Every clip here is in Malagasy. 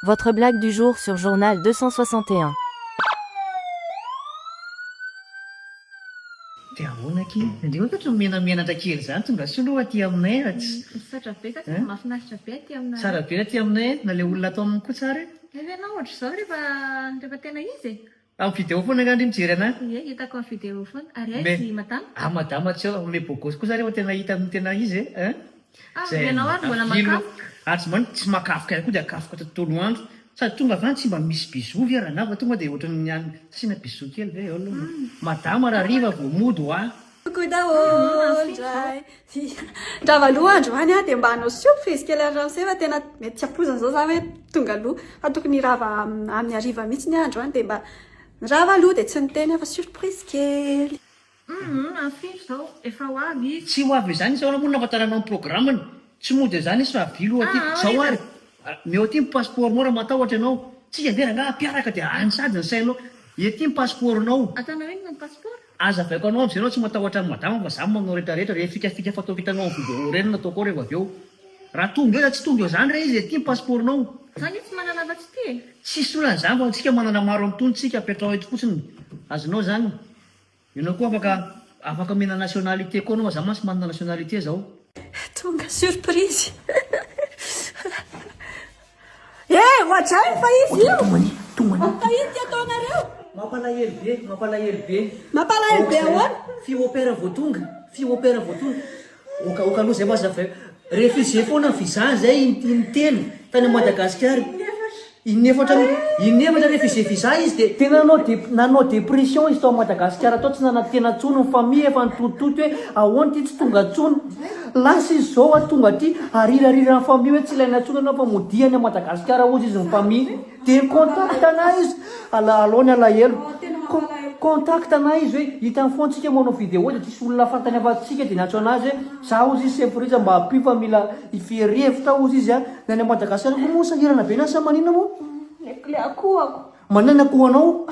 Votre blague du jour sur Journal 261. Dia ahoana akia? Ndry ohatra ohatran'ny menamenatra kely izany tonga soa aloha aty aminay raha tsy. Misaotra betsaka fa mahafinaritra be aty aminareo. Tsara be aty aminay e, na ilay olona ato aminy koa tsara e. Hay ve ianao ohatr'izao rehefa rehefa tena izy e? Amin'ny vidéo foana angaha ndry mijery anah? Ie, hitako amin'ny vidéo foana. Ary aiza i madama? Ah madama tsy ao, le beau gosse kosa rehefa tena hita amin'ny tena izy e, hein? Ah, ianao ary mbola makafoka? Ary tsy man, tsy makafoka ihany koa dia akafoka tontolo andro. Sady tonga avy any tsy mba misy bisous ve ranah fa tonga dia ohatran'ny any asiana bisous kely ve eo aloha. Madama raha hariva vao mody hoa. Coucou daholo ndray. Rava aloha androany aho dia mba hanao surprise kely an'i ramose fa tena mety tsy ampoizina izao za hoe tonga aloha fa tokony hirava amin'ny hariva mihitsy aho androany dia mba nirava aloha dia tsy niteny aho fa surprise kely. Humm amin'ny firy izao? Efa ho avy izy. Tsy ho avy izany izy ahoana moa no nahafantaranao ny programme-ny? Tsy mody an'izany izy fa avy aloha aty. Zao ary, meo aty ny passeport-nao raha matahotra ianao. Tsika ve rangaha mpiaraka dia any sady ny sainao. Ety ny passeport-nao. Ataonao inona ny passeport? Azavaiko anao amizay enao tsy matahotra an'i madama fa za manao retraretra re fikafika fataoko hitanao am video reny no ataoko ao revo avy eo. Raha tonga eo na tsy tonga eo zany re izy e, ty ny passeport nao. Za anie tsy manana afa tsy ty e. Tsisy olana zany fa tsika manana maro an'itony tsika apetraho eto fotsiny azonao zany. Enao koa afaka afaka omena nationalité koa anao fa za mantsy manana nationalité zao. Tonga surprise Eh ohatray fa izy io Fa ino ty ataonareo? Mampalahelo be, mampalahelo be. Mampalahelo be ahoana? Fille au père vao tonga, fille au père vao tonga. Oka oka aloha zay fa aza Refusé foana ny visa zay in-telo tany Madagasikara. Inefatra inefatra refusé visa izy dia tena nanao dep nanao dépression izy tao Madagasikara tao tsy nanantena intsony ny famille efa nitotototo hoe ahoana ity tsy tonga intsony. Lasa izy zao a tonga aty arirariran'ny famille hoe tsy ilaina intsony ianao fa modia any Madagasikara hozy izy ny famille. Dia ni-contact anah izy, ala alao ny alahelo. Contact anah izy hoe hitany foana tsika manao vidéo dia tsisy olona fantany afa-tsy tsika dia niantso anazy hoe za hozy izy chef Rija mba ampio fa mila hivery hevitra hozy izy a. Ny any Madagasikara koa moa sahirana be ny asa maninona moa? Le akohako. Maninona ny akohonao?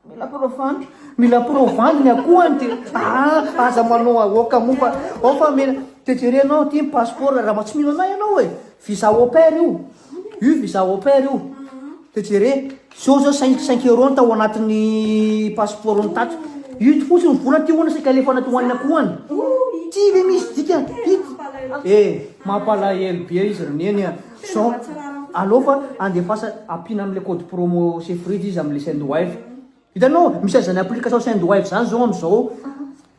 Mila provandy. Mila provandy ny akohany dia ah aza manao aoka moa fa ao fa mila dia jerenao aty ny passeport raha mba tsy mino anah ianao e visa au pair io io visa au pair io dia jere zao zao cinq cinq euros ny tao anatin'ny passeport ny tato ito fotsiny ny vola ty hono saika alefa anaty hoan'ny akohany ty ve misy dikany ito eh mampalahelo be izy ry neny a Zao, aleo fa andefasa ampiana amin'ilay code promo Sefrija izy amin'ilay Sendwave. Hitanao, misy an'izany application Sendwave izany izao amin'izao.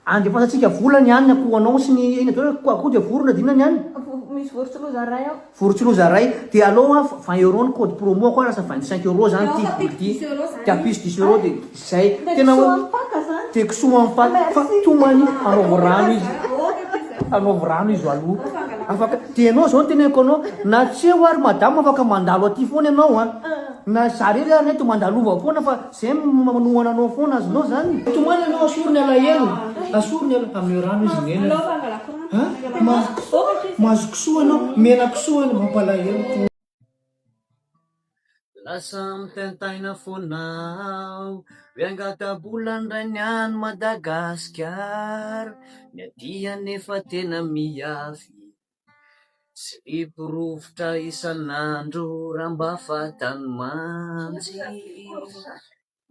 Andefasantsika vola ny any, ny akohonao sy ny inona daholo, akoho dia vorona dia inona ny any? Misy vorontsiloza iray ao. Vorontsiloza iray. Dia aleo an, vingt euros ny code promo akoho lasa vingt cinq euros izany ity vola ity. Dia ampiso dix euros dia izay. Tena hoe, dia kisoa amin'ny paka. Fa tomany anaovy rano izy. Anaovy rano izy aloha. Afaka, dia ianao izao no teneniko anao, na tsy eo ary madama afaka mandalo aty foana ianao an. Na za rery ary eto mandalova foana fa zay manohana anao foana azonao zany. Tomany ianao asory ny alahelo, asory ny alahelo, ameo rano izy neny a. Ha? Mahazo kisoa ianao, mena kisoa ianao, mampalahelo. Lasa mitaintaina foana aho Hoe angata-bola indray ny any Madagasikara Ny aty anefa tena miafy Silipo rovitra isan'andro raha mba fantany mantsy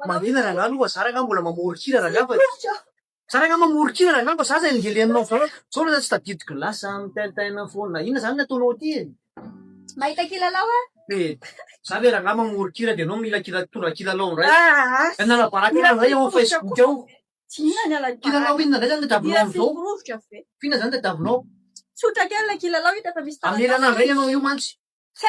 Mangina rangahy aloha fa za rangahy mbola mamoron-kira rangahy fa Za rangahy mamoron-kira rangahy fa za zay ngelenao zao zao lasa tsy tadidiko. Lasa mitaintaina foana. Inona zany ny ataonao aty e? Mahita kilalao aho. Eh, za ve rangahy mamoron-kira dia ianao mila kila mitondra kilalao indray. Ah, Nanala baraka anao indray ao amin'ny Facebook ao. Inona ny ala Kilalao inona indray zany tadiavinao Hira amin'izao? rovitra ve? F'inona zany tadiavinao? Tsotra kely ilay kilalao hita fa misy taratasy. Hamela anah indray ianao io mantsy.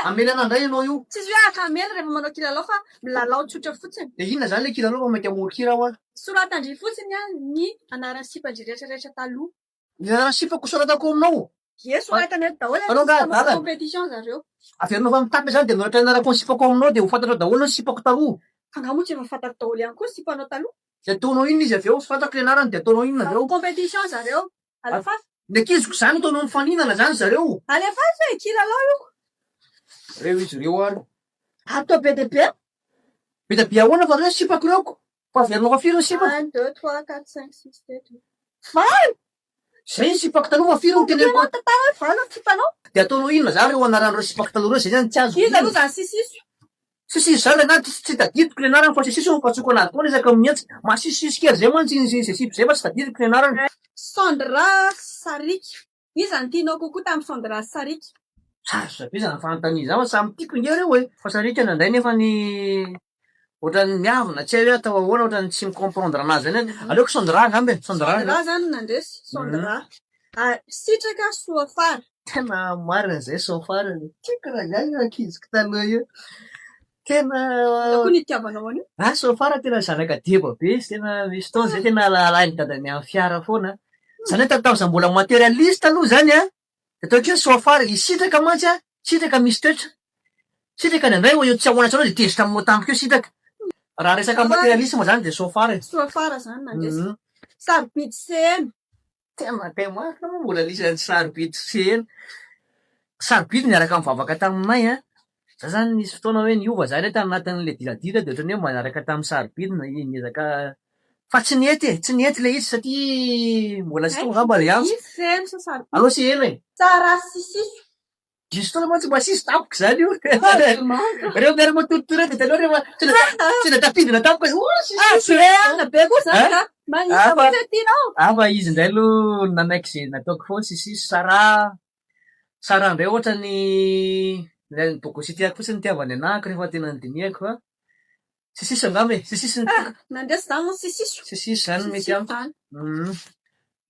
Hamela anah indray ianao io. Tsisy hoe hamela rehefa manao kilalao fa milalao tsotra fotsiny. Dia inona zany ilay kilalao fa mainka hamoron-kira aho an? Soratan-dry fotsiny an ny anaran'ny sipan-dry rehetra rehetra taloha. Ny anaran'ny sipako soratako aminao? Ie soratana eto daholo Anao ary angaha manao adala? competition zareo. Averinao fa mitapy izany dia manoratra ny anarako ny sipako aminao dia ho fantatrao daholo ny sipako taloha. Fa angaha moa tsy efa fantako daholo ihany koa ny sipanao taloha? Dia ataonao inona izy avy eo? Tsy fantako ny anarany dia ataonao inona avy eo? Competition zareo. Alefaso. Ny ankiziko izany ataonao mifaninana izany zareo? Alefaso e, kilalao io. Reo izy ireo ary. Atao be dia be. Be dia be ahoana fa reo sipako ireo ko. Fa averinao fa firy ny sipako? Un, deux, trois, quatre, cinq, six, sept, huit. Valo! Zay ny sipako taloha fa firy no teneniko? Ianao tantara hoe valo ny sipanao. Dia ataonao inona zany reo anaran'ireo sipako taloha ireo? Zay zany tsy azoko. Iza aloha zany sisiso? Sisisy zany na tsy tadidiko ny anarany fa sisisy no fatsoko anazy foana isaka mihetsika. Masisisy kely zay mantsy iny zay sipa zay fa tsy tadidiko ny anarany. Sandra sy Sariaka. Iza no tianao kokoa tamin'i Sandra sy Sariaka? Sarotra be zany fanontaniana zany fa samy tiako nge reo e! Fa Sariaka nandray nefa ny ohatran'ny miavona tsy hay hoe atao ahoana ohatran'ny tsy mi-comprendre anazy zany aho. Aleoko Sandra angamba e! Sandra. Sandra zany no nandresy. Sandra. Ary Sitraka Soafara. Tena marina zay Soafara e! Tiako rangahy io ankiziko taloha io. Tena. Inona koa ny itiavanao an'io? Ah Soafara tena zanaka deba be izy, tena misy fotoana zay tena alain'i dadany amin'ny fiara foana. Zany hoe tamin'izaho mbola materialiste aloha zany an, de ataoko hoe Soafara, i Sitraka mantsy an, Sitraka misy toetra. Sitraka indraindray eo tsy ahoana tsy ahoana de tezitra aminao tampoka eo Sitraka. Raha resaka materialisme zany de Soafara e. Soafara zany nandresy. Sarobidy Seheno. Tena tena marina moa mbola anisan'ny sarobidy sy heno. Sarobidy niaraka nivavaka taminay an! Za zany nisy fotoana hoe niova za re tanatin'le diladila de ohatran'ny hoe mba niaraka tamin'ny sarobidy na niezaka fa tsy nety e! Tsy nety le izy satria mbola tsy tonga angamba le antso. Heno sa sarobidy? Aleo sy heno e! Tsara sy siso. Diso fotoana mantsy masiso tampoka izany io. Reo miara matoritory eo dia hitanao rehefa tsy dia tafidina tampoka izy, oh si Ah, si. be anona be koa izany ka. Manisa Ah, fa- mihitsy tianao. Ah fa izy indray aloha nanaiky izay nataoko foana si si. Sarah, Sarah indray ohatran'ny ilay bogositiako fotsiny nitiavany anahako rehefa tena nodinihako fa sisiso angamba e, sisiso no tiako. Nandresy izany moa sisiso. Sisiso izany no mety Sisiso amiko. izany. Mhm.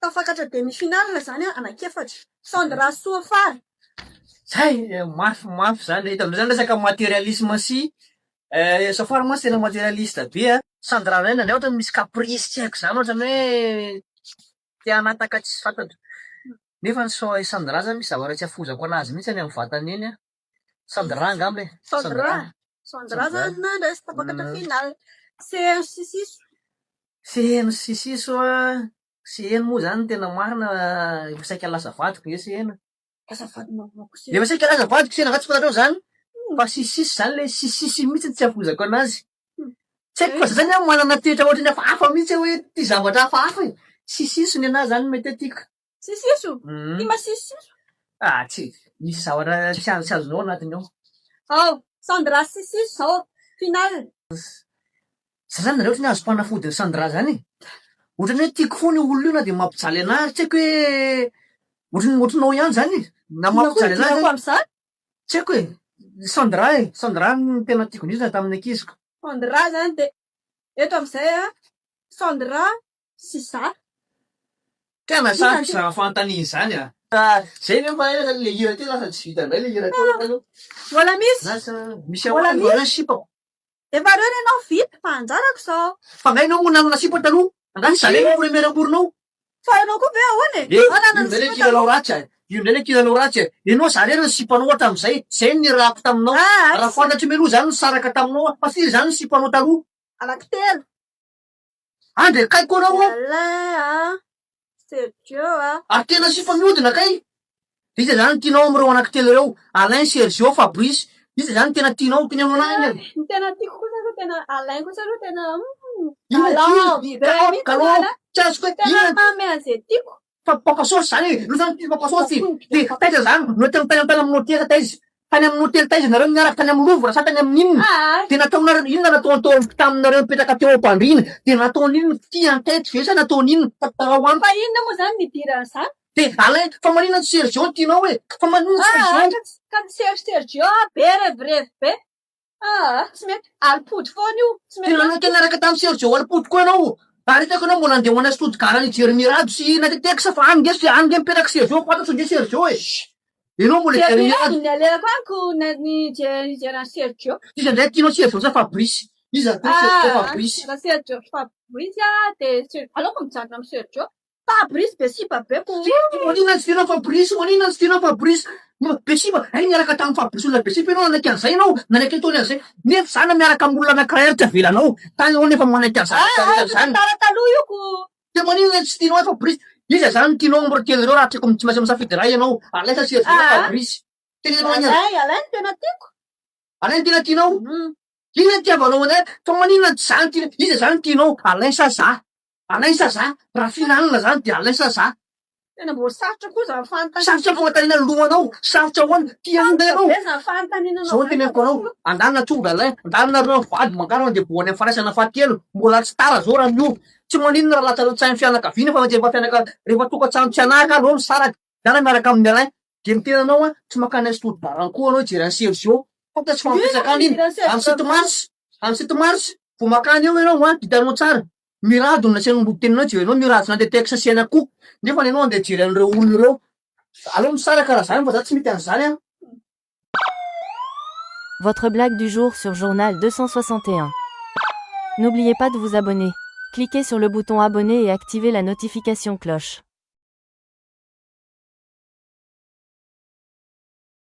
Tafakatra demi finale zany an, anankiefatra. Sandra Soafara. Zay eh, mafy mafy zany eto amizay zany resaka materialisme sy eh, Soafara mantsy tena materialiste be a. Sandra indray indraindray ohatran'ny misy caprice tsy haiko zany ohatran'ny hoe te hanataka tsy fantatro. Nefa ny Soa- Sandra zany misy zavatra tsy afozako anazy mihitsy any amin'ny vatany eny a. Sandra angamba e. Sandra. Sandra zany nandresy tafakatra finale. Seheno sy Siso. Seheno sy Siso a, Seheno moa zany tena marina efa saika lasa vadiko nge Seheno. Lasa vadinao ahoana koa Seheno? Efa saika lasa vadiko Seheno angaha tsy fantatrao zany? Fa Sisisy zany le Sisisy mihitsy tsy afozako anazy. Tsy haiko fa za zany manana toetra ohatran'ny hafahafa mihitsy aho hoe tia zavatra hafahafa e. Sisiso ny anahy zany mety hoe tiako. Sisiso? Tia masisiso? Ah tsy, misy zavatra tsy azo tsy azonao anatiny ao. Ao, Sandra Sisiso zao, finale. Za zany nareo ohatran'ny hoe azom-panafodin'i Sandra zany e! Ohatran'ny hoe tiako foana io olona io na dia mampijaly anah ary tsy haiko hoe ohatran'ny ohatranao ihany zany e! Na mampijaly anah zany. Amin'izany? Tsy haiko e! Sandra e! Sandra no tena tiako indrindra tamin'ny ankiziko. Sandra zany dia eto amin'izay a, Sandra sy za. Tena sarotra izany fanontaniana izany a! Zay ve fa le hira teo lasa tsy vita indray le hira teo aloha. Mbola misy. Lasa misy ahoana ny sipako. Efa reo ny anao vita fa anjarako zao. Fa nga ianao moa nanana sipa taloha? Angaha tsy zalahy no premier amour-nao? Fa ianao koa ve ahoana e? Eh, Ianao io nanana indray le sipa kilalao taloha? ratsy a! Io indray le kilalao ratsy e! Ianao za irery ny sipanao hatramin'izay, zay no nirahako taminao. Ah, Raha tsy. fantatro mialoha zany nisaraka taminao aho, fa firy zany ny sipanao taloha? Anankitelo. Andry akaiko anao aho. Alain a, Sergio a. Ary tena sipa miodina kay. Iza zany no tianao amin'ireo anankitelo ireo? Alain, Sergio, Fabrice. Iza zany no tena tianao? Teneno anah haingana. Ny tena tiako kosa aloha tena Alain kosa aloha tena hum Inona galant ty? be Galop, mihitsy galop. Alain. Tsy azoko hoe Tena inona manome an'izay tiako. Fa papa saosy zany e! Anao zany tia papa saosy? De taiza zany? Noteny tany tany amin'ny hotely taiza? Tany amin'ny hotely taiza nareo niaraka? Tany amin'ny Louvre sa tany amin'ny inona? De nataonareo inona nataony teo taminareo nipetraka teo am-pandriana? De nataony inona? Fitia en-tête ve sa nataony inona? Tantarao amiko. Fa inona moa zany nidiran'izany? De Alain, fa maninona tsy Sergio no tianao e? Fa maninona tsy Sergio? Ka ny Sergio be revirevy be. Aa tsy mety, alipody foana io, tsy mety Tena nanaiky niaraka tamin'i Sergio alipody koa ianao. Ary hitako ianao mbola nandeha ho any Stuttgart nijery Mirado sy Natetex fa any nge any nge mipetraka Sergio, fantatro nge Sergio e. Ianao mbola hijery Mirado. Ny alehako any ko nijery an'i Sergio. Iza indray tianao Sergio sa Fabrice? Iza no tianao Sergio sa Fabrice? Raha Sergio sy Fabrice dia aleoko mijanona amin'i Sergio. Fabrice be sipa be ko. Maninona tsy tianao Fabrice, maninona tsy tianao Fabrice. Be sipa, hay niaraka tamin'i Fabrice olona be sipa ianao nanaiky an'izay ianao, nanaiky ataony an'izay. Nefa za na miaraka amin'ny olona anankiray ary tsy avelanao. Tany ianao nefa manaiky an'izany Ah, rehetra izany. tantara taloha io ko. Dia maninona tsy tianao Fabrice? Iza zany no tianao amin'ireo telo ireo raha tsy tsy maintsy misafidy iray ianao? Alain sa Sergio sa Fabrice? Teneno haingana. Alain, Alain no tena tiako. Alain no tena tianao? Inona no itiavanao an'Alain? Fa maninona tsy za no tianao? Iza zany no tianao? Alain sa za? Alain sa za? Raha fihinanana zany dia Alain sa za? Tena mbola sarotra koa izany fanontaniana. Sarotra fanontaniana ny lohanao, sarotra ho anao, tia anao ianao. Be izany fanontaniana Zao no teneniko anao, andalana tonga lay, andalana nareo mivady mankany andeha voany amin'ny fandraisana fahatelo, mbola tsy tara zao raha miova. Tsy maninona raha latsa-latsahin'ny fianakaviana fa rehefa fianaka rehefa tokantrano tsy hanahaka aleo misaraka, ndana miaraka amin'ny Alain. Dia miteny anao an, tsy mankany amin'ny studio bar koa anao hijery an'i Sergio, fantatro fa mipetraka any iny, amin'ny sept mars, amin'ny sept mars vao mankany eo ianao an, hitanao tsara. Mirado no nasianao ambony teninao jerenao mirado tsy nandeha texte asiana akoho nefa ianao andeha hijery an'ireo olona ireo. Aleo misaraka raha zany fa za tsy mety an'izany an. Votre blague du jour sur Journal 261. N'oubliez pas de vous abonner. Cliquez sur le bouton abonner et activez la notification cloche.